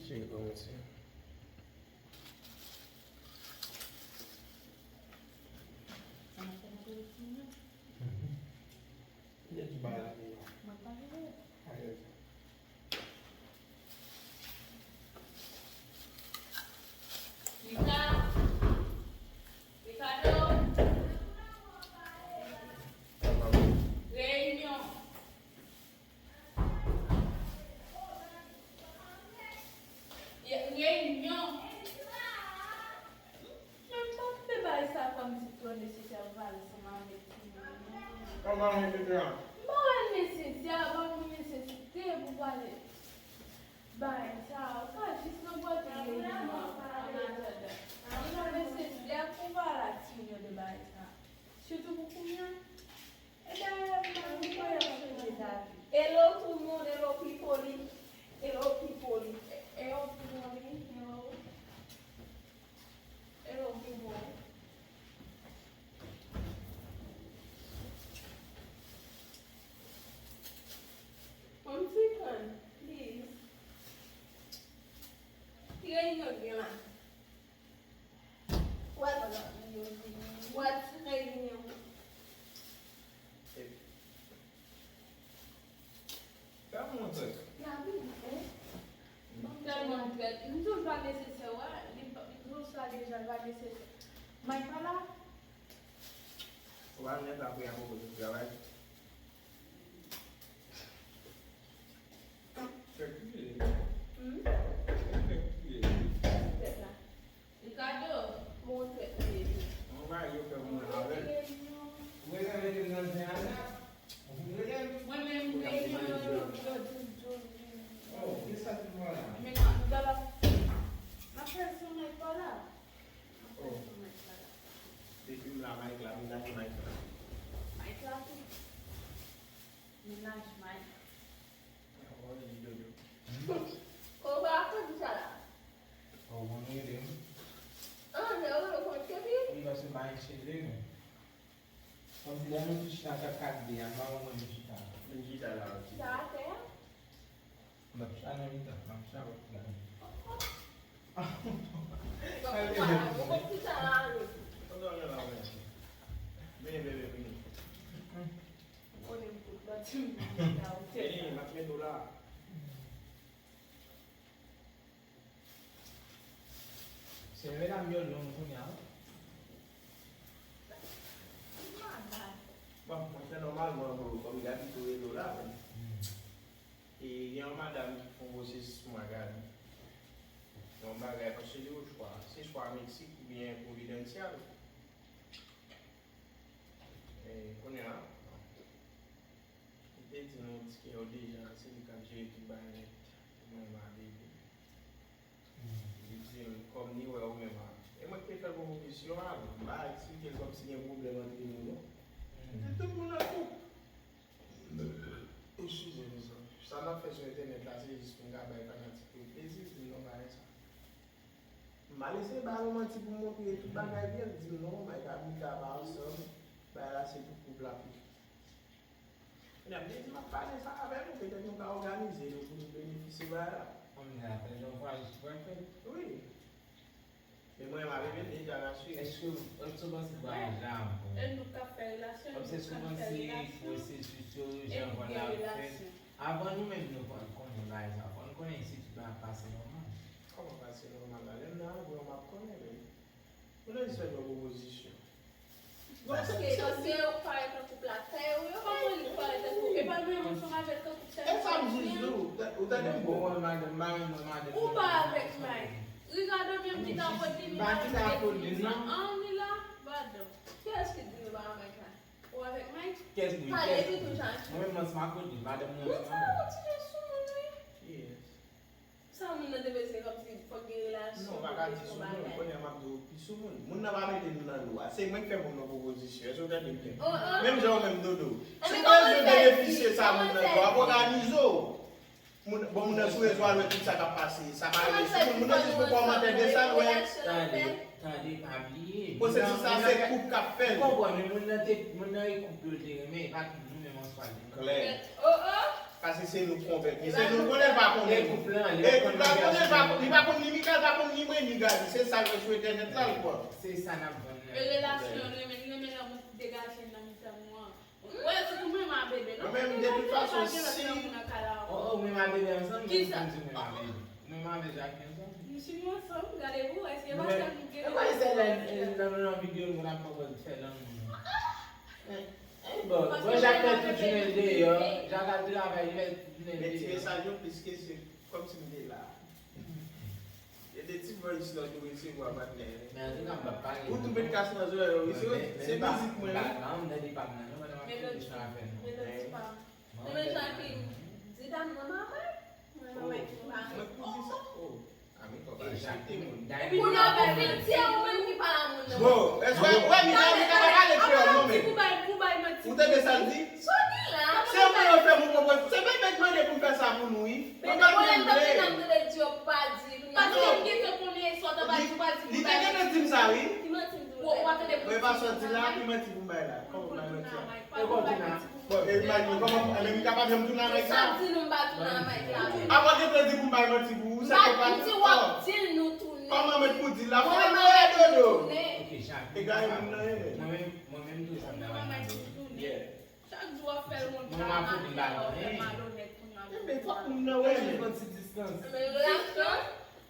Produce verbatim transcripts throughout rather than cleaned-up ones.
Cheri kòmanse. Mwen pa vle. Alèz. Mika, Ricardo, reyinyon. Ye, reyinyon. Men m pa vle bay sa kòm si twò nesesè pou pale ansanm avèk timoun yo. Kòman nesesè? M pa wè l nesesè, pa gen nesesite pou pale bay sa. Ou ka jis ranpòte reyinyon an, an atandan. Li pa nesesè pou pale ak timoun yo de bagay sa. Sitou pou kounye a. E dayè, m pa gen pwoblèm ap chanje lavi. Hello tout le monde, hello people. Hello people. Hello people. Hello. Hello people. One second, please. Ki reyinyon k gen la? Wè, wè, ti reyinyon. Fè m yon trèt. Gaby, hein? Tèlman trèt. M di w l pa nesesè, wè. Li pa, m di w sa deja, l pa nesesè. Mike pa la? Ou pa nèt apre a pwopo de travay. Fè kriye. Hmm? Fè kriye. Tèt la. Ricardo, montre m baby. Mwen ba yo fè mwen avè l. Ou bezwen mete m nan zen a la? Ou vin rele m? Mwen menm, reyinyon yo, yo di m tou. Oh, ki sa ki mwen la? Men non, nou ta la. M ap fè son Mike pa la. M ap fè son Mike pa la. Depi m la, Mike la, m lage Mike la. Mike la tou. Menaj Mike. Ou pa konn sa la. Ou konn rele m? Ah, lè ou konn ke pi? Wi, paske m pa gen cheve, men. Kòmsi lè nou tou chita sa k ap de a, m pa wè mwen menm chita. Men chita la, ok. Chita atè a? M ap chita nan mitan, m ap chita bò kote la. Ou konn chita la, wi. Pandan w gen la, mèsi. Vini, bebe, vini. Ou konnen m kout bati m nan mitan ou tèt la. Vini, m ap mete w la. Se medam yo long kounye a, wi. Bon, mwen fè nòmalman, bro, kòm Gaby tou rele w la, men. E gen yon madanm ki fè yon gwo sezisman, Gaby. Yon bagay, paske li o chwa. Se swa Meksik oubyen Providencial. E kounye a, li te di nou ti kè yo deja, se li k ap jere tout bagay nèt. Mwen, ma bebe. Li di m, kòm li wè ou menm a. E mwen ki te fè l pwopozisyon an, m pa eksplike l kòmsi gen pwoblèm antre nou, non. M di tout moun nan koup. Eskize, mezanmi. Sa n ap fè sou entènèt la, se jis pou n ka bay fanatik yo plezi, di m non, pa gen sa. M al eseye ba l yon manti pou m montre tout bagay byen, l di m non, Mike ak Mika pa ansanm, bagay la se pou koup la pou. Medam, li di m ap pale sa avè nou, petèt nou ka òganize nou pou nou benefisye bagay la. Kounye a, fè yon vwayaj ki pral fèt. Wi. Men mwen, m ap revin deja rasire. Èske, èske w panse vwayaj la ap bon? E nou k ap fè relasyon, e nou k ap fè relasyon, pwosesis yo, jan vwayaj la ap fèt. Avan nou menm nou pa konnen bagay sa, fò nou konnen si tout bagay ap pase nòmal. Kòman pase nòmal la? Lè m nan angle, m ap konnen, men. Ou nan jis fè m yon pwopozisyon. Paske, paske ou parèt tankou plat kay ou yo, kòman li parèt tankou, e pa nou menm ansanm avè l tankou chèf. E sa m jis di w, ou tande m bon? Mwen, madanm, m pa renmen madanm. Ou pa avèk Mike. Ricardo menm ki ta pot li, li pa renmen li. An, li la, madanm. Kiyès ki di nou pa avèk la? Ou avèk Mike? Kiyès ki di? Pale vit ou, Jean. Mwen menm, mwen se madanm, madanm mwen se madanm. Ou kontinye sou moun, wi. Kiyès? Sa moun nan te bezwen kòmsi fòk gen relasyon. Non, ou pa ka di sou moun, kounye a m ap di w pi sou moun. Moun nan pa mete nou nan lwa. Se mwen k fè moun nan pwopozisyon. Èske w tande m byen? Menm jan ou menm, Dodo. Si w bezwen benefisye sa moun nan, w ap òganize w. Moun, bon, moun nan sou rezo a wè tout sa k ap pase. Sa pa ale sou moun. Moun nan jis pou kòmantè de sa l wè. Tande, tande, pa bliye. Pwosesis sa se koup k ap fè l. Ou konprann, men moun nan te, moun nan e koup yo te renmen, e pa tout nou menm ansanm. Klè. Oh, oh. Pase se nou k konvèki. Se nou konnen l pa konnen. E koup lan, li pa konnen li pa konnen, li pa konn ni Mika, li pa konn ni mwen, ni Gaby. Se sa l wè sou entènèt la, l kwè. Se sa n ap vann nan. E relasyon, l renmen, l renmen lè moun degaje nan mitan nou an. Wè, se pou mwen, ma bebe, non? Mwen menm, de tout fason, si. Oh, oh, mwen ma bebe ansanm, men m di mwen ma bebe. Mwen ma bebe ak ansanm. Nou si nou ansanm, gade pou wè si e pa sa nou gen. E pa se lè nan videyo nou ap fè lanmou. Bon, bon, Jak fè tout jounen l deyò, Jak al travay, li fè tout jounen l deyò. Men ti mesaj yo plis ke se kòmsi m te la. E de ti voice note ou resevwa, patnè. Men antouka, m p ap pale. Ou tou met kas nan zòrèy ou, wi, se, se mizik mwen, wi. M pa, m pa, m tande pa m nan, non, pandan m ap fè afè nou. Melodi pa m. Mwen menm Jacqueline, di dam nan manman. Mwen manman ki pa. Mwen pou di sa. Oh. Epi nou ap fè piti ou menm ki pa la moun nan. Bon, èske w wè Mika, Mika pa pale kreyòl non, men. Ou tande sa l di? Sony la. Se mwen yo fè moun konprann. Se bebe k mande pou m fè sa pou nou, wi. Mwen pa t menm vle. Paske m gentan konnen sa w ta pral di, w pral di. Li te gentan di m sa, wi. Ki manti m di w? Mwen pa sòti la, ki manti pou m bay la? Kòman m bay manti a? E bon, Tina. Bon, e imajine, kòman, e, men Mika pa janm tounen avèk sa. Sa di nou m pa tounen avèk la. Apa w gentan di pou m bay manti pou ou, se konpa. M di w ap di l nou tounen. Kòman mwen pou di l la? Fò nou wè dodo. Ok, Jacques. E gaye moun nan ye, men. Mwen menm, mwen menm tou sa m ta bay manti. Yeah. Chak jou w ap fè l wont la, w ap fè l malonèt kounye a. Enben, fòk moun nan wè, men. Jwenn yon ti distans. Enben, relasyon,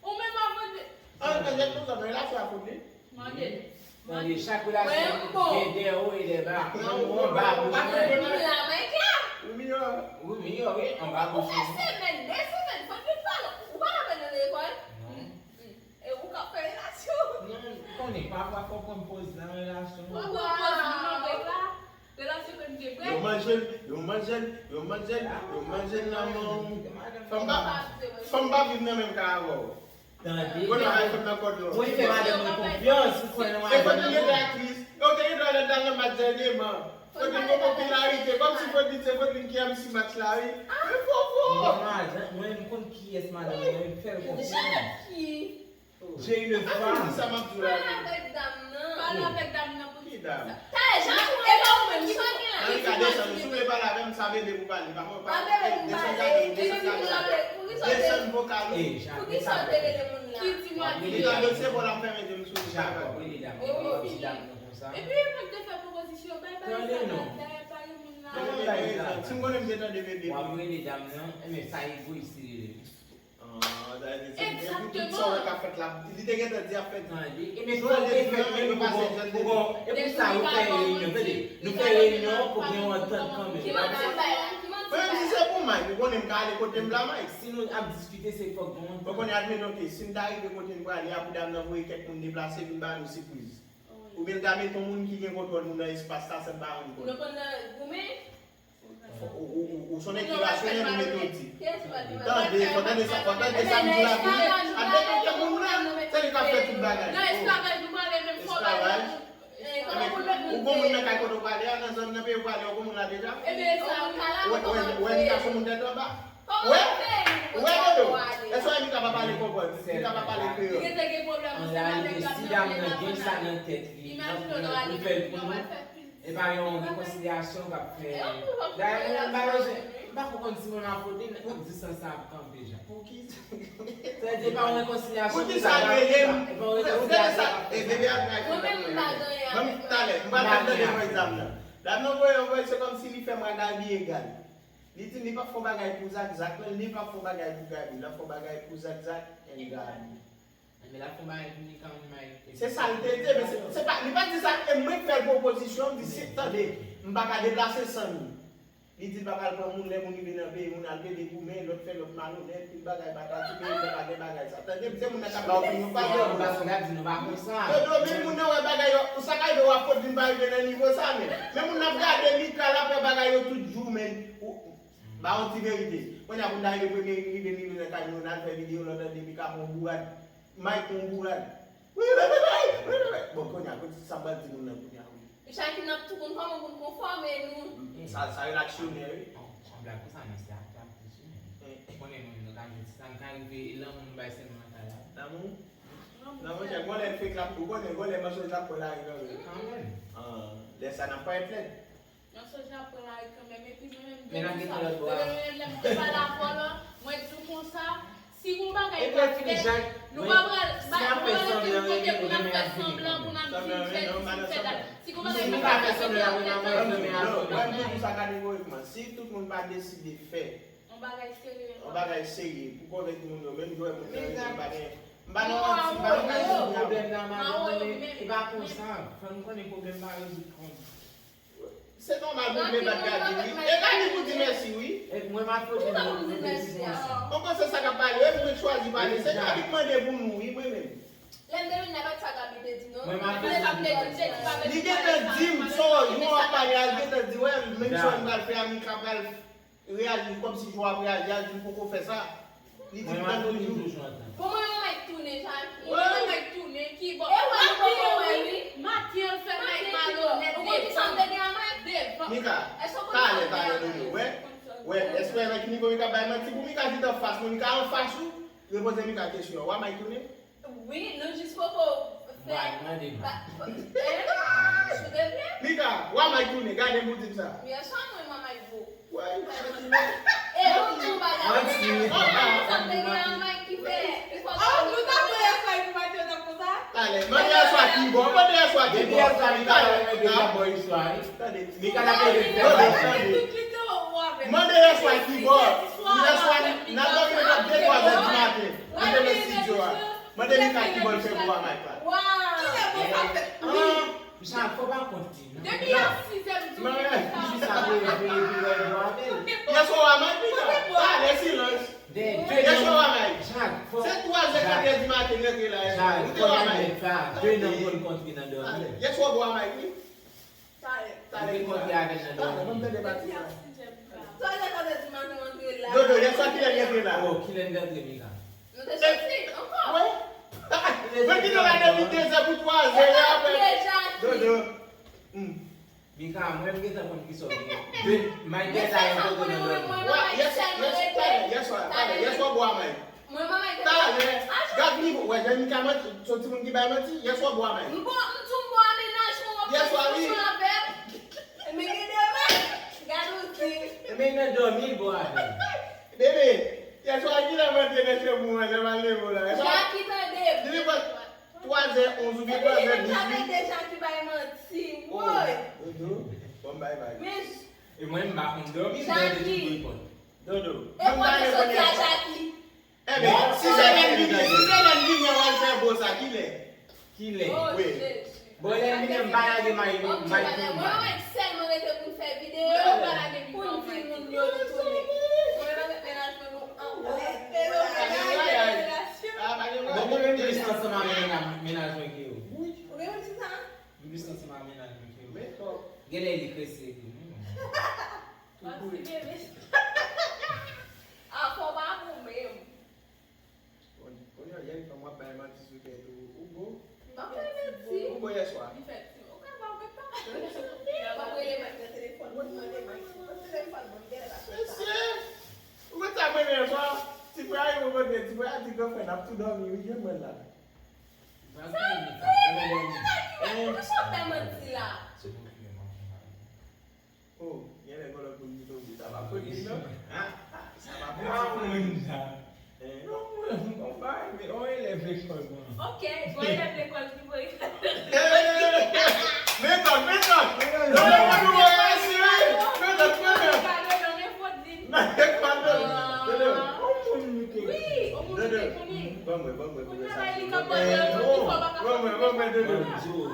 ou menm avè de. An, an, jwenn nou sa, men relasyon ap kote. Mande. Mande, chak relasyon gen de wo e de ba. Mwen anba bouch mwen. Wi, miyò. Wi, miyò, wi, anba bouch mwen. Ou fè semèn, de semèn, fòk vin pale. Ou pa t apèn nan lekòl? Non. E ou k ap fè relasyon? Non, ou konnen, pafwa fò pran poz nan relasyon. Fò pran poz nan brèk la. Relasyon menm gen brèk. Yo manje l, yo manje l, yo manje l, yo manje l nan men w. Fanm pa, fanm pa viv nan menm kay avè w. Tande. Bon, bagay fèt nan kòd non. Mwen fè madanm mwen konfyans, ou kwè nan madanm mwen. E fòk li rete aktris. Yo te gen dwa lè dal nan match dènyèman. Fòk li gon popilarite. Kòmsi fòk li se fòk li ki M C match la, wi. Men fò fò. Mwen, mwen, mwen konn kiyès madanm mwen, mwen fè l konfyans. J'ai une femme. Sa m ap di w la. Pale avèk dam nan. Pale avèk dam nan pou ki dam? Talè, jan, e pa ou menm, Sony la. Ann gade sa, si w vle pale avè m, sa vle pou pale. Pa, pa, desann gade, desann gade. Desann vokal ou. Poukisa w te rele moun la? Ki di mwen di. Li gade se bon l ap fèmen je m sou li. Epi mwen te fè pwopozisyon, bay, bay sa, bay, bay, bay moun la. Si m konnen m te tande bebe. W ap rele dam nan, enben sa egoyis li rele. Ah, sa vle di se depi tout sa w wè k ap fèt la, li te gentan di ap fèt. Tande, e men sa te fèt menm pou bon, pou bon, e pou sa nou fè reyinyon, tande, nou fè reyinyon pou gen yon antant kanmenm. Ki manti bay la? Ki manti bay la? Menm si se pou Mike, ou konnen m ka ale kote m vle a Mike. Si nou ap diskite, se fòk gen yon antant. Ou konnen, admeton ke si m ta rive kote m prale a, pou dam nan voye kèk moun deplase vin ba nou sipriz. Oubyen l ta mete yon moun ki gen kontwòl nou nan espas la san n pa rann kont. Nou konn nan goumen? Ou, ou, ou, ou se yon ekri rasyonèl ou metodik. Tande, fò tande sa, fò tande sa m di la tou. Admeton ke moun nan, se li k ap fè tout bagay. Nan esklavaj nou prale menm fò bagay. Esklavaj. Ou gon moun nan kay kote w prale a, nan zòn nan peyi w prale a, ou gon moun la deja? Ou wè, ou wè, ou wè li ka sou moun tèt anba? Ou wè? Ou wè, Dodo? Èske w wè Mika pa pale konprann? Mika pa pale kreyòl. An reyalite, si dam nan gen sa nan tèt li, li fè l pou nou. E pa yon rekonsilyasyon k ap fè. Dayè, mwen menm, m pa bezwen, m pa ko konn si mwen m ap vote, men pou distans sa ap kanpe, Jan. Poukisa? Sa vle di, e pa yon rekonsilyasyon pou sa, non? Poukisa l rele m? E pa yon rekonsilyasyon k ap fè. E bebe ap bay. Mwen menm, m pa gen anyen avèk li. Ban m talè, m pral tande vòy dam nan. Dam nan voye yon vòy, se kòmsi li fè m ak Gaby egal. Li di m li p ap fè yon bagay pou Zak, Zak menm, li p ap fè yon bagay pou Gaby, l ap fè yon bagay pou Zak, Zak and Gaby. Men l ap fè yon bagay pou Mika, men Mike. Se sa l te di, men se, se pa, li pa di sa, e mwen k fè l pwopozisyon, m di, si, tande, m pa ka deplase san nou. Li di l pa pral pran moun, lè moun rive nan peyi moun, al plede goumen, lòt fè lòt malonèt, tout bagay patati, peyi pa gen bagay sa. Tande, se moun nan k ap ba opinyon pa gen. Paske l ap di nou pa konsa. Dodo, men moun nan wè bagay yo, ou sa ka rive w ap pot vin pa rive nan nivo sa, men. Men moun nan ap gade Mika, l ap wè bagay yo tout jou, men. Ou, ba yon ti verite. Kounye a pou n ta rive premye rive, rive nan kay nou, n al fè videyo, lòt an depi ka pran bourad. Mike pran bourad. Wi, wi, wi, wi, wi, wi. Bon, kounye a, kote sa m pral di moun nan kounye a, wi. Jacqueline ap tou konn kòman pou n konfòme nou. Sa, sa rele aksyonè, wi. Bon, yon blag konsa, men se ak, ak, ak, ou konnen nou, nou ka jwenn sa, nou ka rive, e lanmou nou bay sèlman nan kay la. Lanmou? Lanmou, chè, gon lè fake la, ou konnen, gon lè mansonj la pran lari kanmenm. Kanmenm. Ah, lè sa n ap parèt lèd. Nan sans la pran mari kanmenm, epi mwen menm, men n ap gen lòt bò a. Lè m te pale avè w lan, mwen di w konsa, si gon bagay pa fèt, nou pa pral, nou pa pral rete yon kote pou n ap fè sanblan, pou n ap vin fè dis, vin fè dat. Si gon bagay pa fèt, nou pa pral fè sanblan. Mwen, mwen di w sa kategorikman, si tout moun pa deside fè yon bagay serye, yon bagay serye pou konvenk moun yo, menm jwè moun nan yo, m pa gen, m pa nan manti, m pa nan manti. Pwoblèm nan, madanm, e pa konsa. Fò nou konnen pwoblèm pa rezoud kòm. Se nòmal pou m vle bat Gaby, wi. E Gaby pou di mèsi, wi. E mwen, m ap pote nou pou di mèsi konsa. Mwen panse sa k ap pale, wi, mwen chwazi pale. Se Gaby k mande pou nou, wi, mwen menm. Lè m te vin la, pa t sa Gaby te di, non. Mwen, m ap pote nou pou di mèsi. Li gentan di m, so, jou w ap pale a, li gentan di, wè, menm si m pral fè a, Mika pral reyaji kòmsi jou ap reyaji a, di l poko fè sa. Li di l tann toujou. Bon, mwen, mwen Mike tounen, Jackie. Mwen, mwen Mike tounen, ki bò? E wè, mwen poko wè, wi. Maten, l fè Mike malonèt devan. Ou konn ki sa m te gen a Mike? Devan. Mika, talè, talè, Dodo, wè. Wè, èske wè nan ki nivo Mika bay manti pou Mika vin anfas mwen, Mika anfas ou? Repoze Mika kesyon an. Wè Mike tounen? Wi, nou jis poko fè. Mwen, mwen devan. Hein? Sou de pye? Mika, wè Mike tounen, gade m pou di m sa. Yèswa mwen, mwen Mike vo. Wè, Mike tounen. E, ou di yon bagay. Manti. Sa te gen yon Mike ki fè. Oh, nou ta pran yèswa epi Mike yo t ap konsa? Talè, mande yèswa ki bò, mande yèswa ki bò. Depi yèswa, Mika la mete nan bò istwa, wi. Tande, Mika la mete nan bò istwa. Mande yèswa ki bò. Yèswa, n ap dòmi nan de twa zè di maten. Li te nan estidyo a. Mande Mika ki bò l fè bò a Mike la. Kilè bò sa fèt? Wi. Misye a fò pa kont li, non. Depi a sizè m di w sa. Misye sa vle, vle, vle wè bò avè l. Yèswa w a Mike, Mika. Talè, silans. Yèswa w a Mike. Se twa zè, katrè di maten, rantre la, yèswa. Ou te wè Mike. De nan konn kontre nan dòmi. Yèswa w bò a Mike, wi. Talè. Talè, Mika. Talè, ban m tande pati sa. Twa zè, katrè di maten, w antre la. Dodo, yèswa kilè li antre la? Oh, kilè li antre, Mika? Nou te soti ankò. Wi. Mwen kite la depi de zè pou twa zè, apre. Dodo. Hmm. Mika, mwen m gentan konn kisa w ye. De, Mike gentan yon kote nan dòmi. Yèswa, talè, yèswa w bò a Mike. Mwen, manman, talè, gad nivo, wè, jan Mika manti, se yon timoun ki bay manti, yèswa w bò a Mike. M bò, m di w m bò a mennaj mwen, w ap fè diskisyon avè m. Men gen de Mike, gad ou di. Men nan dòmi l bò avè m. Bebe, yèswa kilè m antre nan chanm ou an, lè m al leve w la. Jackie, tande. Li li pran twa zè onz oubyen twa zè dis, wi. Jackie bay manti, woy. Dodo, bon, bay bay. Men, e mwen, m pa konn dòmi, m tande ti bri pòt. Dodo. E kote soti a Jackie? Enben, si se lè n vini, si se lè n vini an w al fè bo sa, kilè? Kilè? Wi. Bon, lè n vini an m pa lage may, may pou m bay. Mwen, mwen sèlman rete pou n fè videyo, pou n di moun yo nou tounen. Mwen, mwen met mennaj mwen nou anlè. Bon, mwen menm m plis ansanm avè mennaj, mennaj mwen ke yo. Ou gen menm ti sa? M plis ansanm avè mennaj mwen ke yo. Genlè li krese epi mwen. Manti bebe. A fò pa bon menm. Kounye a, yè fanm w ap bay manti sou tèt ou. Ou bo? M pa bay manti. Ou bo yèswa? Li fè ti. Ou ka ba ou pa. M ap rele Mike nan telefòn, mwen mande Mike nan telefòn, mwen genlè pa fè sa. Mesye! Ou konn sa m renmen yèswa? Ti frè a rive kote, ti frè a di granfrè n ap tou dòmi wi, jan m wè l la. Sa vre? Mwen pa di mwen, poukisa w ap bay manti la? Oh, genlè gen lòt moun ki tonbe. Sa pa pran non. Ah, ah, sa pa pran. Ah, moun sa. Eh. Non, mwen, mwen pa, men on elèv lekòl mwen. Ok, on elèv lekòl ki voye. Eh, metòd, metòd. Non, non, non, non, non, non, non, non, non. Pardon, non, men fòt li. Non, pardon. Non, non. On moun li te. Wi, on moun li te konnen. Ban mwen, ban mwen, ban mwen sa. Kounye a li ka pale, non, ban mwen, ban mwen, Dodo.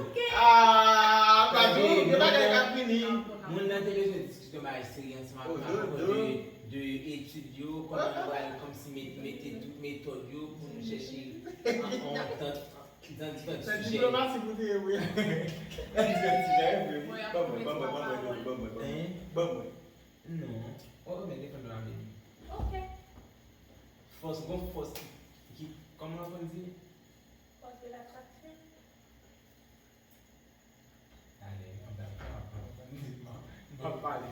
Ok. Ah, pa di, gen bagay k ap vini. Moun nan te bezwen diskite yon bagay serye ansanm avè m apwopo de, de etid yo, kòman yo pral kòmsi met-, mete tout metòd yo pou nou chèche an, an antant nan diferan sijè. Se diplomasi pou te ye, wi. Nan diferan sijè, wi. Ban mwen, ban mwen, ban mwen, ban mwen, ban mwen. Hein? Ban mwen. Non. Oh, men defann nou avè li. Ok. Fòs, gon fòs ki, ki, kòman yo konn di? Fòs de latraksyon. Talè, m ap, m ap pale.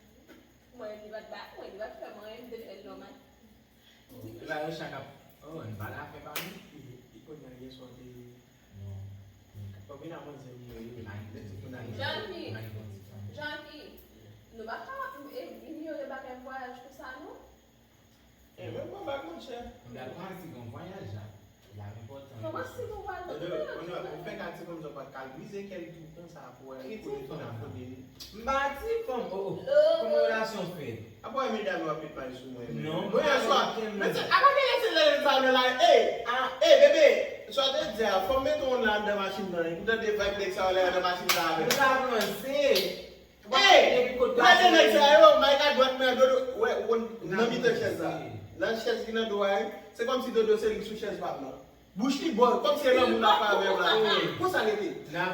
Mwen, li pa t ba mwen, li pa t fè mwen, m te fè l nòmal. La yo chak ap. Oh, n pa la fè pa nou. Li konn nan yè swa te. Non. Konbyen nan manzè m yo yo. Janki, Janki, nou pa ka ap inyore bagay vwayaj konsa non. E mwen mwen bak monchè. M dakò a ti gon vwayaj la. L ap enpòtan. Kòman si nou pral nan Mwen fè ka ti konn sa pa kal brize kèl tou konsa pou wè kote tou nan kote li. M pa ti fanm o. Kòman relasyon fè? Apa wè medam yo ap met may sou mwen. Non, mwen pa swa. Men se apa gen se lè sa yo la. Ey, ah, ey bebe, sa te di a, fò m mete yon la anndan machin nan. Pou tande vibe nèg sa yo lè anndan machin sa avè. Nou pa panse. Ey, gade nèg sa yo, may adwat mwen dodo, wè, ou konn nan mitan chèz la. Nan chèz ki nan do a, se kòmsi dodo se li sou chèz pa m nan. Bouch li bò, kòmsi e lanmou l ap fè avè m la. Konsa l rete. Jak,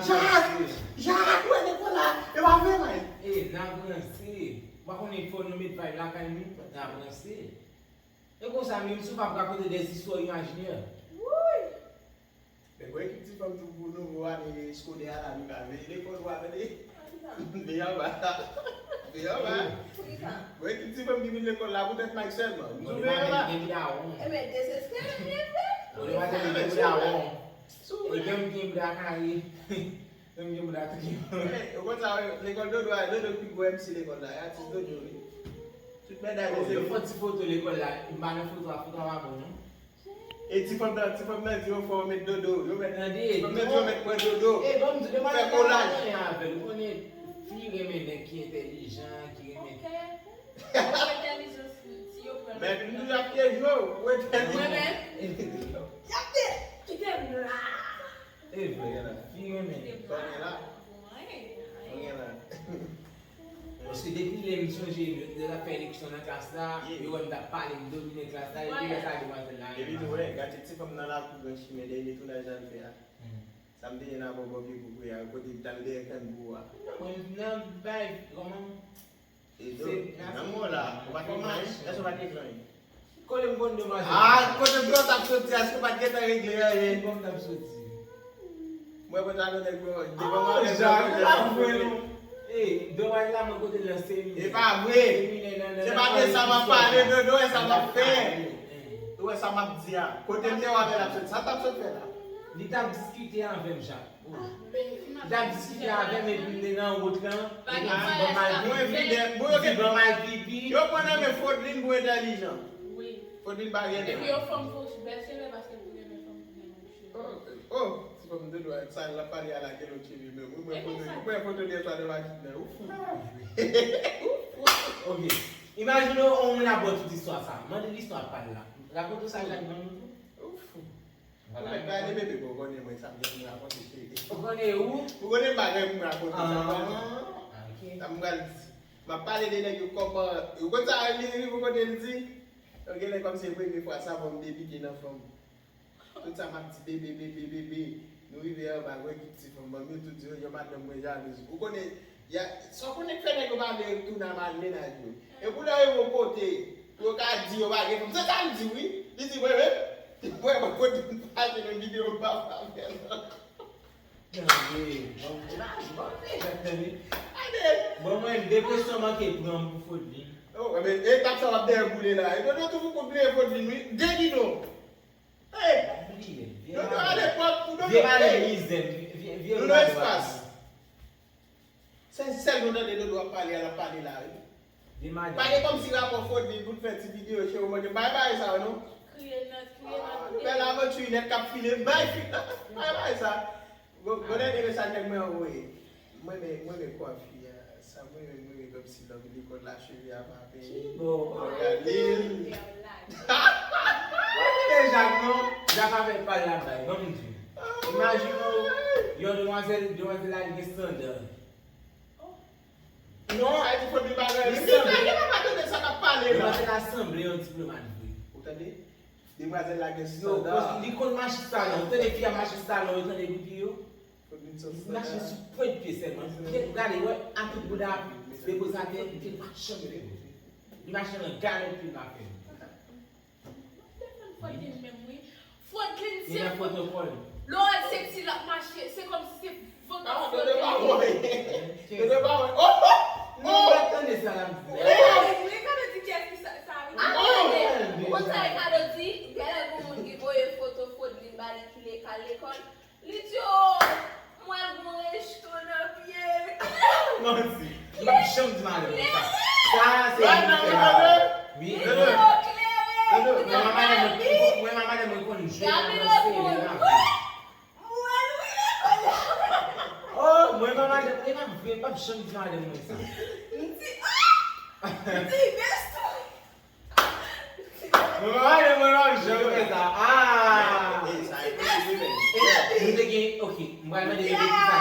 Jak, wè nèg la, e pa vre may. E, n ap ranse. Ou pa konnen fò nou met vibe lakay nou, n ap ranse. E konsa menm si w p ap rakonte dèzistwa imajinè. Wouyy! Men gon ekip ti fanm tou pou nouvo ane eskolè a la nou ka veye lekòl ou a tande. Veye anba. Veye anba. Gon ekip ti fanm ki vin lekòl la poutèt Mike sèlman. M tou veye anba. Ebyen dezespere m ye vre. Ou te pa tande gen bouda won. E gen m gen bouda kare. Gen m gen bouda tou gen. Ou konn sa lekòl dodo a, dodo ki gwo MC lekòl la, e atis dodo wi. Tout medam yo se. Yo fè ti foto lekòl la, m pa nan foto a, foto a pa bon non. E ti fanm nan, ti fanm nan di yo fò yo met dodo. Yo met, ti fanm nan di yo met pwen dodo. E ban m di w, demwazèl la pa gen anyen avè l. Ou konnen, fi renmen nèg ki entèlijan, ki renmen. Entèlijans li, si yo pran. Men m toujou ap pyeje w, ou entèlijan. Mwen menm? Y ap de, kite m la. E vre, fi renmen. Sa w gen la? Sa w gen la? Paske depi lè m sonje lè n t ap fè eleksyon nan klas la, yo wè m t ap pale, m domine klas la, epi lè sa demwazèl la. Epi tou wè, gade ti fanm nan lakou Gran Chimen dèyè netounaj la l fè a. Sa m te ye nan bò bò pye kokoye a, kote m t al dèyè kann bouwo a. Mwen nan bay kòman. E do, nan mò la, ou pa t gen plen? Èske ou pa t gen plen? Kote m konn demwazèl? Ah, kote dlo t ap soti a, èske ou pa t gentan regle anyen? Kote m t ap soti? Mwen mwen ta nan nèg mwen, devan mwen nèg mwen. Jan, e pa vre non. E, doway la mwen kote l nan seminè. E pa vre. Seminè nan nan. Se pa de sa m ap pale, dodo, e sa m ap fè. Ou wè sa m ap di a. Kote m te wè avè l ap sot, sa t ap sot fè la? Li t ap diskite avè m, Jak. Li t ap diskite avè m epi m te nan wout lan. Epi m di bon m al pipi. Mwen fidèl. Bon, yo di bon m al pipi. Yo pran nan men Fodlin pou entèlijan. Wi. Fodlin pa gen. Epi yon fanm fè yon bèl cheve paske l pou renmen fanm ki gen long cheve. Oh, oh, ti fanm de dwa, sa l ap pale a la gen long cheve menm. Wi, mwen foto, mwen foto de sa de machin nan. Ou fou. Ou fou. Ok. Imajine w, yon moun ap ba w tout istwa sa. Mande l istwa pa l la. Rakonte w sa l la ban nou tou. Ou fou. Ou mèt gade bebe, bon, ou konnen mwen sa m gen pou m rakonte, cheri. Ou konnen ou? Ou konnen bagay pou m rakonte, sa m pral di. Ah, ok. Sa m pral di. M ap pale de nèg yo kòman, ou konn sa li rive kote l di? Yo genlè kòmsi se premye fwa sa, bon, m debite nan fanm. Tout sa m ap di, bebe, bebe, bebe. Nou rive anba, wè ki ti fanm, manmi yo tout di, yo, yo madanm mwen jalouz. Ou konnen, ya, sa w konnen k fè nèg yo pa vle retounen al mennaj yo. E pou lè yo rive yon kote, pou yo ka di yo pa gen fanm. Se sa m di, wi. Li di, mwen menm, mwen, mwen, kote m fache nan videyo, m pa pa fè, non. Tande, bon, bon, bon, deja, tande. Bon, mwen, depresyon manke pran m pou Fodlin. Oh, men, e tap sa w ap dèyè boule la. E Dodo toujou konn bliye Fodlin, wi. De gidon. Hey! Bliye. Dodo, alepòk, pou Dodo, vye madanm mizè, vye, vye Dodo madanm espas. Se sèl nou tande Dodo ap pale a, l ap pale la, wi. Vye madanm. Pa gen kòmsi rapò Fodlin pou n fè ti videyo che ou mande. Bay bagay sa yo, non. Kriye nan, kriye nan. Ah, nou bèl avantirinèt k ap file. Bay fi, bay bagay sa. Bon, bon, dènye mesaj nèg mwen anvoye. Mwen renmen, mwen renmen kwafi a. Sa mwen renmen, mwen renmen kòmsi lòk lekòl la, cheve a pa penyen. Ki bò? Lòk a lil. Mwen renmen Jak non. Jak avèk pal la bay. Ban m di. Imajine w, yon demwazèl, demwazèl la li gen sandal. Non, a di Fodlin bagay. Li sanble. Li pa tande sa k ap pale la. Demwazèl la sanble yon diplomat vre. Ou tande? Demwazèl la gen sandal. Yo, li konn mache salon. Ou tande fi a mache salon, yo tande bouti yo. Li mache sou pwent pye sèlman. Ou gade, wè, a tout bouda, depoze atè, li pa janm fè. Li mache nan galon pye l pa fè. Fodlin menm, wi. Fodlin se. Li nan pwotokòl. Lè w wè l seksi, l ap mache, se kòmsi se vant ap flote. Dodo pa wè. Dodo pa wè. Oh, oh, oh. Non, w ap tande sa l ap di. Wi, wi, Ricardo di kiyès ki sa, sa, wi. Ou konn sa Ricardo di? Genlè gon moun ki voye foto Fodlin ba li ki le kal lekòl. Li di, oh, mwen gon resto nan pye l. Manti. M p ap janm di madanm mwen sa. Sa se yon fè. Wi. Li di, oh, klere. Mwen, madanm mwen, mwen, madanm mwen konn jwe nan seri la. Mwen, wi, lekòl la. Oh, mwen, madanm, e pa vre, m p ap janm di madanm mwen sa. M di, ah! M di, resto. Mwen pa pale, mwen pa janm fè sa. Ah! Ey, sa e posib, wi, men. Ey, nou te gen, ok, m pral mande bebe ki sa.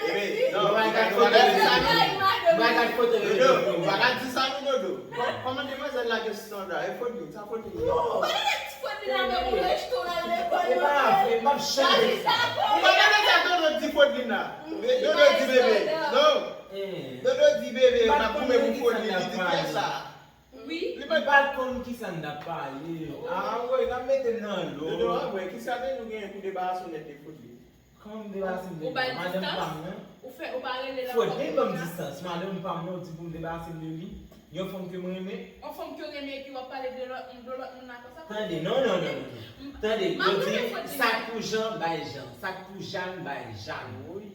Bebe, non, nou pa ka di sa, non. Nou pa ka di foto, bebe. Dodo, nou pa ka di sa, non, Dodo. Kò-, kòman demwazèl la gen sandal? E Fodlin, sa Fodlin ye? Ou pa tande ti Fodlin la, men pou resto la, lekòl yo. E pa vre, m ap chanje. Ou pa tande sa Dodo di Fodlin la? Dodo di bebe. Non. Dodo di bebe, m ap goumen pou Fodlin, li di kiyès sa? Wi. Li pa t konn kisa n t ap pale. Ah, wi, n ap mete l nan lòd. Dodo, anvre, kisa ke nou genyen pou debarase w nèt de Fodlin? Kòman m debarase m de li? Madanm pa m nan. Ou fè, ou pa rele l ankò. Fodlin ban m distans. Madanm pa m nan, ou di pou m debarase m de li. Yon fanm ke m renmen. Yon fanm ke w renmen, epi w ap pale de lòt, de lòt moun la konsa. Tande, non, non, non, non, non. Tande, yo di, sa k pou Jan, bay Jan. Sa k pou Jan, bay Jan. Wi.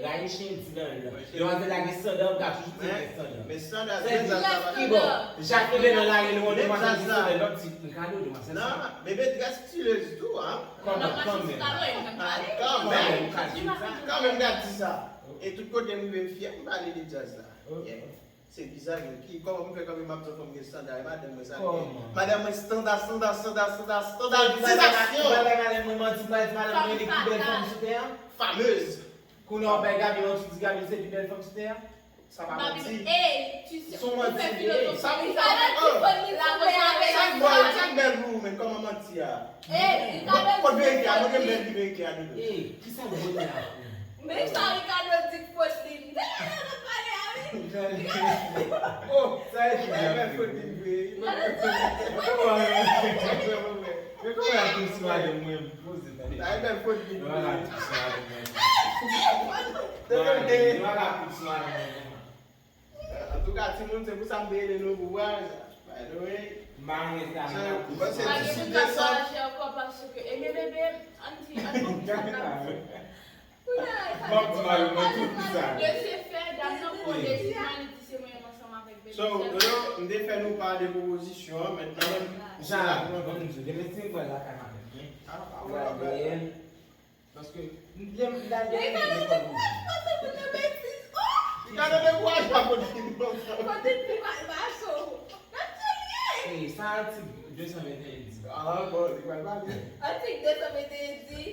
Rayi chen di nan lè. Demwazèl la gen sandal, m ka toujou di l gen sandal. Men sandal, men sandal pa ki bò? Jak rive nan lari, li wè demwazèl gen sandal, l ap di, m ka dwe demwazèl sa. Non, bebe, drès stilez tou, hein. Kòman, kanmenm. Kanmenm, ou ka di sa. Kanmenm, gad di sa. E tout kote m rive, m fyè, m pale de djaz la. Yeah. Se bizarre, ki, kòman m fè kanmenm m ap di yon fanm gen sandal, e madanm mwen sa l gen. Madanm mwen standard, standard, standard, standard, standardizasyon. Madanm mwen manti, madanm mwen rele pi bèl fanm sou tè a. Fameuse. Kounye a w bay Gaby yon ti di Gaby se pi bèl fanm sou tè a. Sa pa manti. Se yon manti. Sa pou sa. Sa k bèl, sa k bèl pou ou menm, kòman manti a? Kot verite a? Montre m bèl ki verite a, Dodo. Kisa bote a? Men sa Ricardo di k Fodlin. Tande sa l ap pale a, wi. Oh, sa e ki bèl Fodlin vre. Men kòman y ap touche madanm mwen, poze tande. Sa e bèl Fodlin vre. Yo pa ka touche madanm mwen. Tande. Yo pa ka touche madanm mwen. Antouka, timoun, se pou sa m te rele nou pou vwayaj la. By the way, m pa renmen sa, m pa renmen sa. Mwen se ti sou de sa. Mwen pa gen pou m ta vwayaje ankò paske, ebyen, bebe, ann di, ann fè yon ti sa. Kounye a, e pa de pwoblèm, pa de pwoblèm. Mesye fè, dam nan pran desizyon, li di se mwen menm ansanm avèk bebe. So, Dodo, m te fè nou pa de pwopozisyon, mentnan, se la pou nou. Demen, si m pral lakay madanm mwen, m pral dèyè l. Paske, lè m, lè m, lè m, lè m, Ricardo dekouraje pa kote m nan. Kote m pa, pa cho. N ap tou liye. Ey, sa atik de san venteyen di. Ah, bon, li pral pale. Atik de san venteyen di.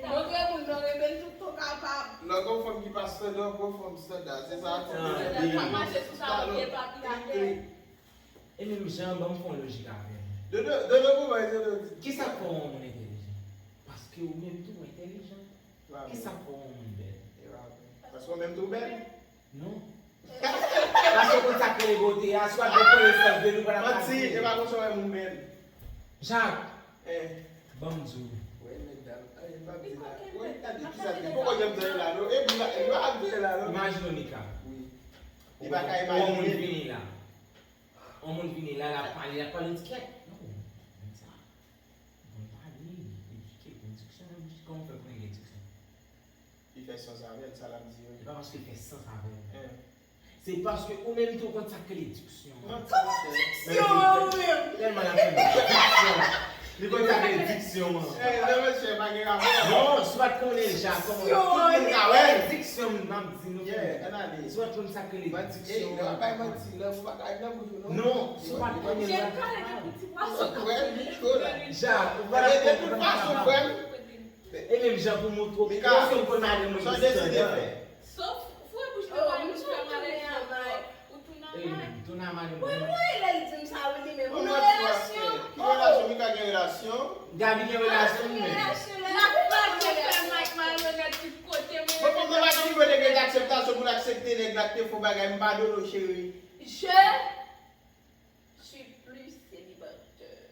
Montre moun nan renmen l tout tan kapab. Lè w gon fanm ki pa standard, w gon fanm standard. Se sa atik de san venteyen di. K ap mache sou sa, pye l pa pi atè. E menm jan, ban m fè yon lojik avè w. Dodo, Dodo, kòman Dodo di? Kisa k fè w yon moun entèlijan? Paske ou menm tou ou entèlijan. Kisa k fè w yon moun bèl? Paske ou menm tou ou bèl? Non. Paske ou konn sa k rele bote a, si w ap gen konesans de nou, w pa t ap pale. Manti, e pa konsa w wè moun bèl. Jacques, ban m di w. Wi, medam. Ay, pa di la. Wi, gade kisa ki poko janm di la, non? E pou la, e pa di la, non? Imajine w, Mika. Wi. Li pa ka imajine. Yon moun vini la. Yon moun vini la, l ap pale, l ap pale, di kèt. Non, menm sa. Bon pale, edike, bon diksyon nan bouch li, kòman w fè pou regle diksyon? Li fè sans avè l, sa l ap di yo. Se pa paske l fè sans avè l. Se paske ou menm tou ou konn sa k rele diksyon an. Diksyon ou menm! Tèlman l ap fè m diksyon. Li konn sa k rele diksyon an. Non, mesye, pa gen rapò. Non, si w pa t konnen l, Jacques, kòman tout moun ka wè l? Diksyon m ap di nou. Si w pa t konn sa k rele diksyon an. Non, si w pa t konnen l. Jacques, ou pa t konn sa k rele diksyon an. E menm jan pou montre w, piske w konn madanm mwen ki standan. Sof, foure bouch nan pay, ou fè malè a. Ou tounen a may. Ou tounen a may. Mwen, mwen, lè l di m sa, wi, li menm. Ou nan relasyon. Ki relasyon? Mika gen relasyon? Gaby gen relasyon, li menm. L ap pale fè may malonèt tout kote, men. Bon, fòk mwen pa gen nivo de akseptasyon pou l aksepte nèg la k te fè w bagay, m padone w, cheri. Je suis plus célibataire.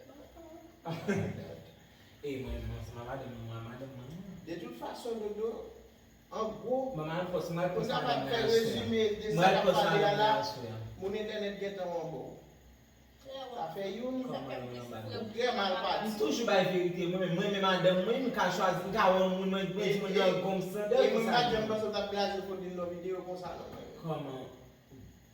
E mwen menm ansanm a madanm mwen, a madanm mwen. De tout fason, Dodo, an gwo, mwen al fòs, mwen al fòs madanm mwen aswè a. Mwen al fòs madanm mwen aswè a. Moun entènèt gentan anba w. Sa fè youn. Ou trè mal pati. M toujou bay verite, mwen menm, mwen menm madanm mwen, m ka chwazi, m ka wè yon moun, mwen, mwen di mwen nan gonm sandal. E mwen pa janm panse w t ap blaze Fodlin nan videyo konsa non, mwen menm. Kòman?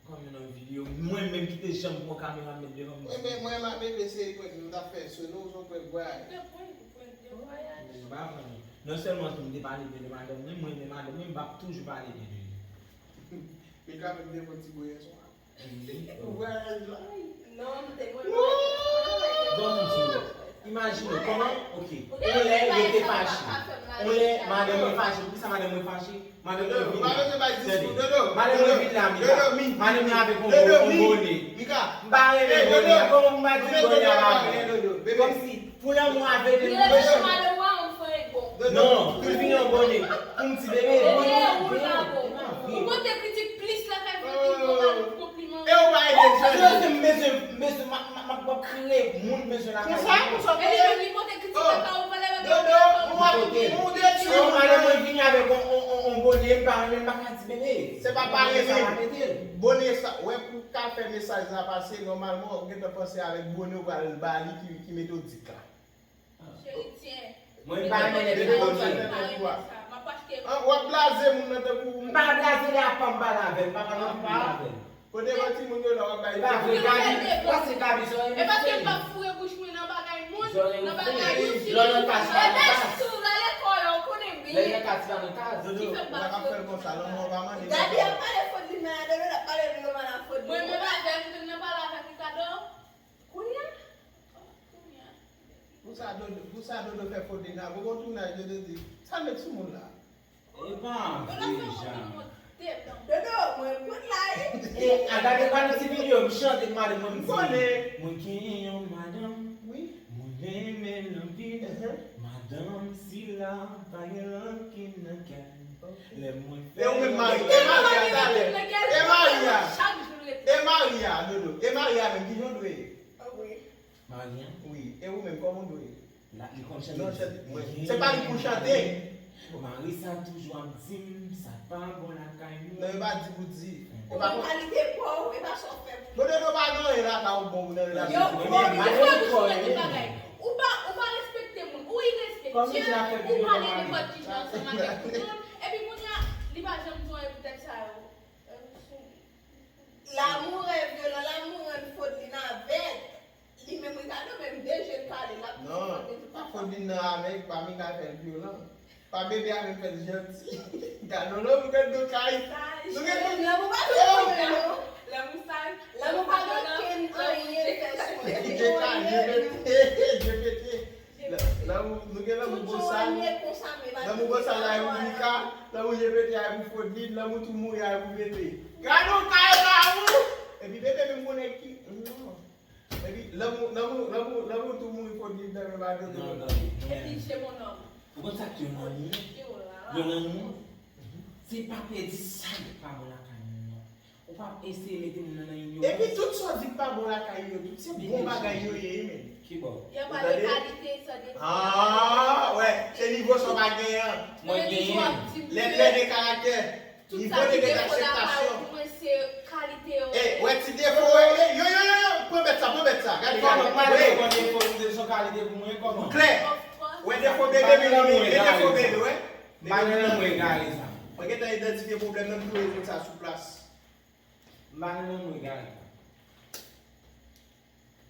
Kòm nan videyo, mwen menm ki te janm pran kamera m met devan m. Mwen menm, mwen ak bebe se prank nou t ap fè sou nou, se yon prank vwayaj. Se prank, prank de vwayaj. M pa prank. Non sèlman tou m te pale byen de madanm mwen, mwen renmen madanm mwen, m p ap toujou pale byen de li. Mika menm te pran ti bwè yè swa. Pou vwayaj la. Non, m te mwen. Bon, m di w. Imajine w, kòman, oke, yon lè yo te fache. Yon lè madanm mwen fache. Poukisa madanm mwen fache? Madanm mwen vin la. Tande. Madanm mwen vin la, Mika. Madanm mwen avèk yon bon, yon bone. M pa renmen bone a. Kòman pou m pa di bone a pa bon? Kòmsi, pou lanmou a vle vin pou mechan. Non, pou l vin yon bone. Pou m di bebe, bone a byen. Ou pote kritik plis lakay Fodlin ke w ba l konpliman. E ou pa ede l chanje. Se m bezwen, m bezwen, m ap, m ap, m ap kreye moun bezwen lakay li. Konsa, konsa. E li menm li pote kritik lakay ou, fè lè mèt ou lakay ou. Dodo, ou ap, ou detwi moun. Madanm mwen vini avèk on, on, on, on bone, m pa renmen, m pa ka di bebe. Se pa pa renmen. Bone sa, wè pou w ka fè mesaj la pase, nòmalman, ou gentan panse avèk bone ou pral ba li ki, ki metodik la. Mwen pa renmen lè bebe konn sa. W ap blaze moun nan tankou. M pa blaze li apa m pale avè l, m pa pale anpil avè l. Kote yon timoun yo la w ap bay. E pa vre, Gaby, pase Gaby zòrèy m fè. E paske m p ap foure bouch mwen nan bagay moun, nan bagay yon timoun. E bèt sou rale kò w la, ou konnen byen. Lè l nan kaz, li pa nan kaz. Ki fè m pa foure bouch mwen nan bagay. Gaby ap pale Fodlin nan, Dodo l ap pale Dodo mal a Fodlin. Mwen menm avè l, m te nan pale avèk Ricardo. Kounye a? Kounye a. Pou sa Dodo, pou sa Dodo fè Fodlin la, pou gon tounaj Dodo di, sa l met sou moun la? E pa vre, Jan. Dodo, mwen konn la wi. E a gade pa nan ti videyo, m chante k madanm mwen, m di, mwen genyen yon madanm, mwen renmen l anpil, madanm sila pa gen rankin nan kè l. Lè mwen fè. E ou menm Maria, e Maria talè. E Maria. E Maria, Dodo. E Maria menm, kijan w dwe ye? Maria? Wi. E ou menm, kòman w dwe ye? Li konn chante. Se pa li pou chante. Mari sa toujou ap di m, sa pa bon lakay nou. Non, e pa di pou di. E pa kalite pa w, e pa sa w fè pou li. Bon, Dodo, pa gen anyen lakay ou k bon pou nan relasyon. Yo, bon, yo fè bouch mwen tout bagay. Ou pa, ou pa respekte moun, ou irespektyè, ou pale nenpòt kijan ansanm avèk tout moun, epi kounye a, li pa janm di w anyen pou tèt sa yo. Lamourè vyolan, lamourè Fodlin avèk li menm Ricardo menm de je l kale l ap di. Non, pa Fodlin nan avèk, pa Mika fè l vyolan. Pa bebe a menm fè l janti. Gade yon lanmou gad do kay. Nou gen tout. Lanmou pa fè vyolan non. Lanmou pa gen okenn anyen fè sou mwen. Jepete, jepete. Lanmou, nou gen lanmou bosal. Lanmou bosal la e pou Mika, lanmou jepete a e pou Fodlin, lanmou tou mouri a e pou bebe. Gade yon kay lanmou! Epi bebe menm konnen ki, non. Epi, lanmou, lanmou, lanmou, lanmou tou mouri fò di nan men madanm. Non, non, non. Epi, je mon homme. Ou konn sa k yon lanmou? Yon lanmou, se pa pèdi sa ki pa bon lakay moun nan. Ou pa eseye mete moun nan nan yon... Epi tout sa w di k pa bon lakay yo, tout se bon bagay yo ye, men. Ki bò? Y a pale kalite, sa de... Ah, wè, se nivo sa w pa genyen an. Mwen genyen. Lè, lè de karaktè. Nivo de dezakseptasyon. Mwen se kalite yo. Eh, wè ti defo, eh, eh, yo, yo, yo, yo, pran bèt sa, pran bèt sa. Gade, gade. Kòman, pa de bon defo, se yon kalite pou mwen, kòman? Klè. Wè defo bebe, men defo bebe, wè. Mwen gentan idantifye pwoblèm nan, m tou rezoud sa sou plas. M pa nan lanmou egare.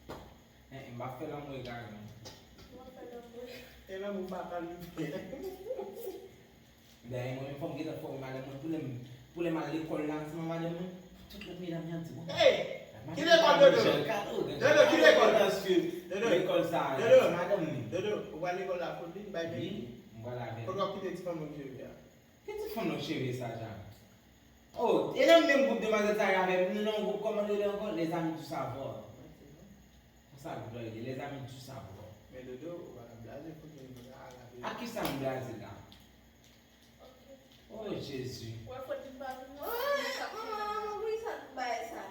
Eh, eh, m pa fè lanmou egare, non. M pa fè lanmou egare. E lanmou pa kalite. Dayè, mwen menm, fò m gentan fòme madanm mwen. Pou lè m, pou lè m al lekòl la, ansanm ak madanm mwen, tout lòt medam yo ap di, "Bon, hey, ki lekòl, Dodo? Dodo, ki lekòl? Dodo, lekòl sa, Dodo, madanm li." Dodo, ou pral lekòl la, Claudine, bay men. Wi, m pral avè l. Kote w ap kite ti fanm nan cheve a? Ki ti fanm nan cheve sa, Jean? Oh, e nan menm gwoup demwazèl sa yo avè m, nou nan yon gwoup, kòman l rele ankò? Les Amis du Savoir. Konsa gwoup la rele, Les Amis du Savoir. Men Dodo, ou pa ka blaze fout moun la, la. A kisa m blaze la? Oh, Jezi. Wè, fout li pa vin nan. Ah, ah, ah, poukisa nou bay sa?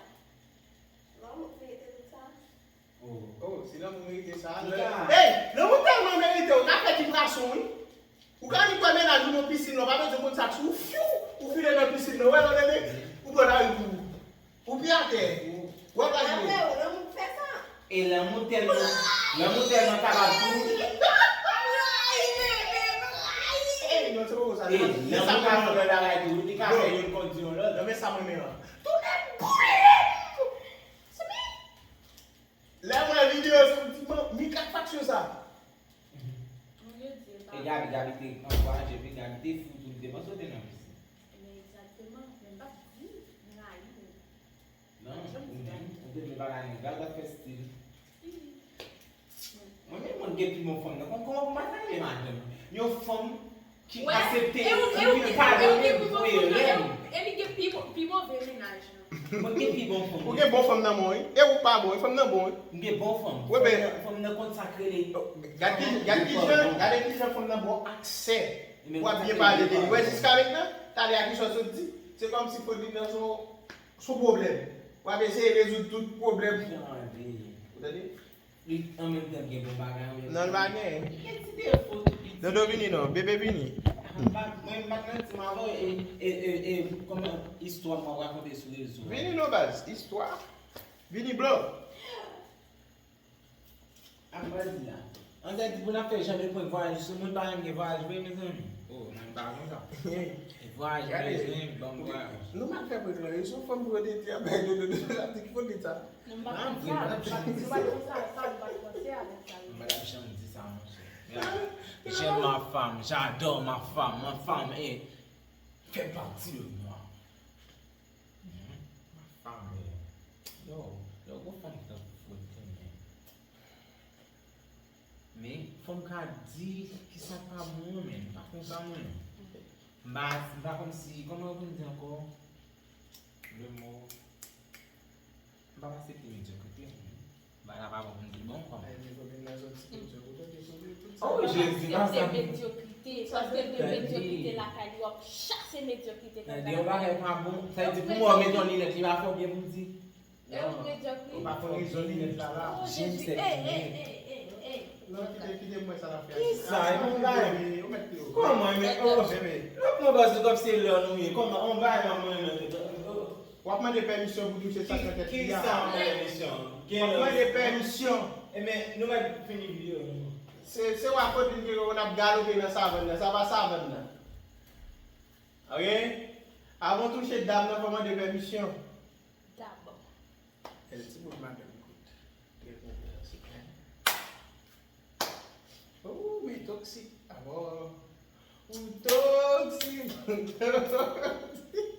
Non, ou mete tout sa. Oh. Oh, si lanmou merite sa. Hey, lanmou tèlman merite, ou ka fè ti prason, wi. Ou ka vin kwè mennaj ou nan pisin nan, ou pa bezwen konn sa k sou ou, fyou, ou file nan pisin nan, wè, lè ou leve, ou pran lari pou ou. Ou pi atè. Ou ap la jwe. Lanmou fè sa. E lanmou tèlman, lanmou tèlman kapab tou. Ey, non, se poko sa. E lanmou ka fè lòt bagay tou, li ka fè youn kont yon lòt. Non, men sa mwen menm an. Tounen boule! Lè m wè videyo sa, m di, "Man, mi kat faksyon sa." E Gaby, Gaby te ankouraje, epi Gaby te fou tou, li te panse w te nan pisin. Ebyen, egzakteman, men m p ap di m rayi, men... Non, ou menm, ou te vle bagay legal, w ap fè stil. Mwen menm, mwen gen pi bon fanm nan. Kon, kòman pou m pa ta renmen madanm? Yon fanm ki aksepte, ki padone pou erè m. E li gen pi, pi move mennaj nan. Mwen gen pi bon fanm. Ou gen bon fanm nan men w, wi. E ou pa bon, e fanm nan bon, wi. M gen bon fanm. Wi, men fanm nan konn sa k rele. Gade ki, gade ki jan, gade ki jan fanm nan ba w aksè pou w ap byen pale de li. Wè, jiska mentnan, talè a ki sa w sot di? Se kòmsi Claudine nan se yon, se yon pwoblèm. W ap eseye rezoud tout pwoblèm. Ou tande? Li an menm tan gen bon bagay, an menm tan li gen ti defo tou piti. Dodo vini non, bebe vini. Mwen, m pa t nan ti m avan, e, e, e, e, kòman istwa m ap rakonte sou rezo a? Vini non, baz, istwa. Vini, bro. Ap bandi la. An tèt di pou n ap fè jan de prank vwayaj sou moun pa menm gen vwayaj vre, mezanmi. Oh, nan pa konn sa. Vwayaj bezwen, ban m vwayaj. Nou mal fè prank lan, e sou fanm pou yo te di, ap bay de, de, de, de, ap di ki fout li sa. Non, m pa konn sa, m pa konn sa, sa, m pa t panse avèk sa. M pa t ap janm di sa, monchè. J'aime ma femme, j'adore ma femme, ma femme est, fait partie de moi. Mhm. Ma femme est, yo, yo, gwo fanm ki tankou fout, men. Men, fò m ka di kisa k pa bon an, men, m pa konn sa, mwen. M pa, m pa kòmsi, kòman yo konn di ankò? Le mot. M pa aksepte medyokrite, mwen. Bagay la pa bon pou m di l bon, kòman? Oh, Jezi, pa sa. Medyokrite, paske l gen medyokrite lakay li, w ap chase medyokrite. Lè yon bagay pa bon, sa vle di pou mwen, mete yon linèt, li pa fè w byen pou m di. E ou medyokrite. Ou pa konn rezon linèt la la. Oh, Jezi. Ey, ey, ey, ey, ey. Non, kite, kite mwen sa la fè. Kisa? E pou m bay. Ou mèt pye w. Kòman, men, oh, bebe. Lòt mwen baz, kòm se lè nou ye. Kòman, on bay nan mwen, men. W ap mande pèmisyon pou touche sa k nan tèt li a. Kisa pèmisyon? W ap mande pèmisyon. Ebyen, nou mèt fini videyo nou. Se, se w ak Claudine ki konn ap galope nan savann nan. Sa pa savann nan. Ok? Avan w touche dam nan, fò w mande pèmisyon. Dabò. El ti bout madanm kout. Trè konpletan, se klè. Oh, men toksik. Dabò. Ou toksik, ou toksik.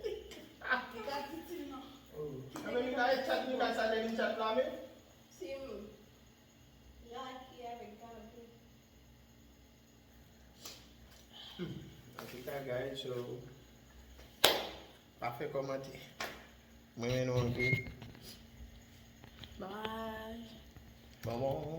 Li ka pitit, non. Oh. Anben, li ka chat, li ka sa lè li chat la, men. Si m Jackie avèk Gaby. Hmm. Antouka, guys, so, pa fè kòmantè. Mwen renmen nou anpil. Bye. Bon, bon.